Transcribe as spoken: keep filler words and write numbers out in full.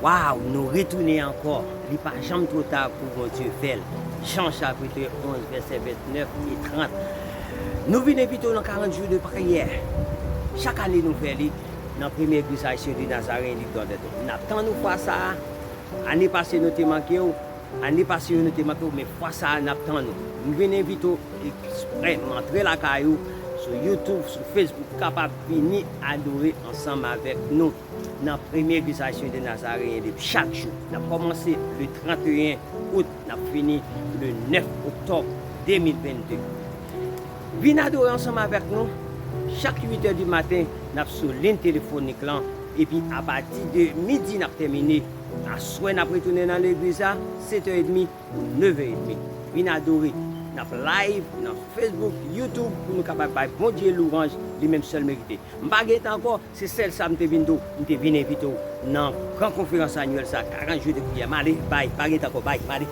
Waw, nou retounen ankò. Li pa janm twò ta pou Bondye fè l. Jan chapit onz, vèsè vennèf e trant. Nou vin envite w nan karant jou de priyè. Chak ane nou fè li nan premye egliz ayisyen de Nazaryen li Dòdèto. N ap tann ou fwa sa a. Ane pase nou te manke w. Ane pase yo nou te manke w, men fwa sa a n ap tann ou. M vin envite w eksprè, m antre lakay ou sou YouTube, sou Facebook, kapab vini adore ansanm avèk nou nan premye egliz ayisyen de Nazaryen de chak jou. N ap kòmanse le trannteyen out, n ap fini le nèf oktòb de mil vennde. Vin adore ansanm avèk nou. Chak uit è di maten, n ap sou liy telefonik lan. Epi apati de midi, n ap tèmine. Aswè, n ap retounen nan legliz la, sèt è edmi pou nèf è edmi. Vin adore. N ap live nan Facebook, YouTube, pou nou kapab bay Bondye louwanj, li menm sèl merite. M pa gen tan ankò, se sèl sa m te vin di w. M te vin envite w nan gran konferans anyèl sa, karant jou de priyè. M ale, bay, pa gen tan ankò, bay, m ale.